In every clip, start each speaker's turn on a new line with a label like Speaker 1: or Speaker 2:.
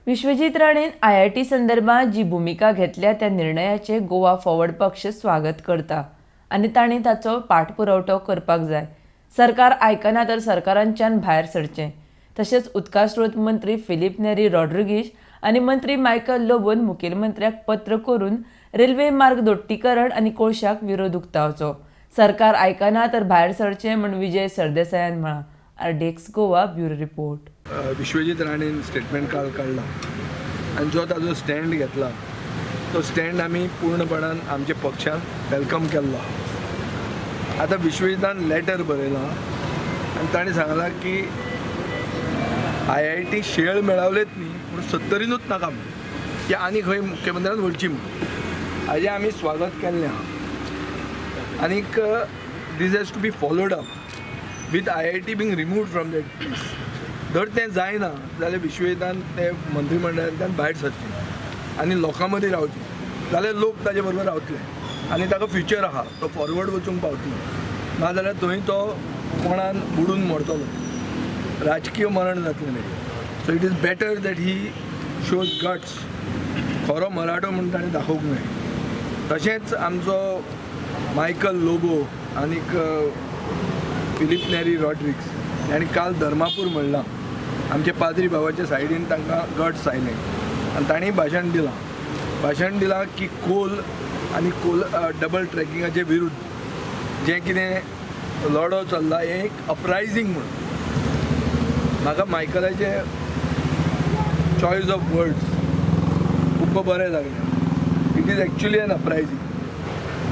Speaker 1: Vishwajit राणेन IIT संदर्भात जी भुमिका घेतल्या त्या निर्णयाचे गोवा फॉरवर्ड पक्ष स्वागत करता आनी तांणी ताचो पाठपुरवठो करपाक जाय. सरकार आयकना तर सरकारांच्यान भायर सरचें. तशेंच उदका स्रोत मंत्री फिलीप नेरी रॉड्रिगीश आनी मंत्री मायकल लोबोन मुखेलमंत्र्याक पत्र करून रेल्वे मार्ग दोट्टीकरण आनी कोळशाक विरोध उक्तावचो. सरकार आयकना तर भायर सरचें म्हूण विजय सरदेसायान म्हळां. RDX Goa bureau report.
Speaker 2: Vishwajit राणेन स्टेटमेंट काल काडला आनी जो ताजो स्टँड घेतला तो स्टँड आमी पूर्णपणान आमच्या पक्षान welcome केल्लो. आतां विश्वजितान लेटर बरयलां आनी ताणें सांगलां की आयआयटी शेळ मेळवलेच न्ही म्हूण सत्तरीनूच नाका म्हूण, की आनी खंय मुख्यमंत्र्यान व्हरची म्हूण. हाजें आमी स्वागत केल्लें आहा आनीक this has to be followed up with IIT being removed from that place. जर तें जायना जाल्यार विश्वजितान ते मंत्रिमंडळांतल्यान भायर सरचें आनी लोकां मदीं रावचें, जाल्यार लोक ताजे बरोबर रावतले आनी ताका फ्युचर आहा, तो फॉरवर्ड वचूंक पावतलो. नाजाल्यार थंय तो कोणान बुडून मरतलो, राजकीय मरण जातलें मागीर. So it is better that he shows guts. खरो मराठो म्हूण ताणें दाखोवंक जाय. तशेंच आमचो मायकल लोबो आनीक फिलीप नेरी रॉड्रिग्स हांणी काल धर्मापूर म्हणलां. आमचे पाद्री बाबाच्या सायडीन तांकां गट्स आयले आनी तांणी भाशण दिलां. भाशण दिलां की कोल आनी कोल डबल ट्रॅकिंगाचे विरुद्ध जें कितें लढो चल्ला हें एक अपरायजींग म्हणून. म्हाका मायकलाचे चॉयस ऑफ वर्ड्स खूब बरें लागलें. It is actually an uprising.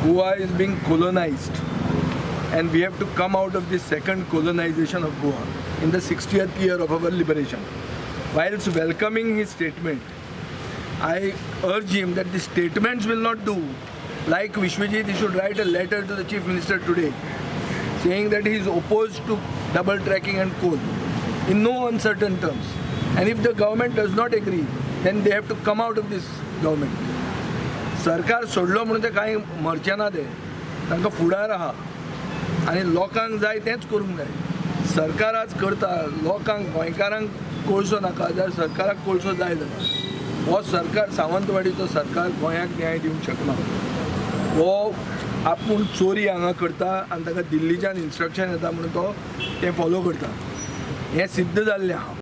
Speaker 2: Goa is being colonized and we have to come out of this second colonization of Goa in the 60th year of our liberation. Whilst welcoming his statement, I urge him that the statements will not do. Like Vishwajit, he should write a letter to the Chief Minister today saying that he is opposed to double tracking and coal in no uncertain terms. And if the government does not agree, then they have to come out of this government. सरकार सोडलो म्हणून ते कांय मरचे ना, ते तांकां फुडार आहा आनी लोकांक जाय तेंच करूंक जाय. सरकार आज करता लोकांक, गोंयकारांक कोळसो नाका जाल्यार सरकाराक कोळसो जाय जाल्यार हो सरकार, सावंतवाडीचो सरकार गोंयाक न्याय दिवंक शकना. हो आपूण चोरी हांगा करता आनी ताका दिल्लीच्यान इन्स्ट्रक्शन येता म्हणून तो तें फॉलो करता, हें सिद्ध जाल्लें आहा.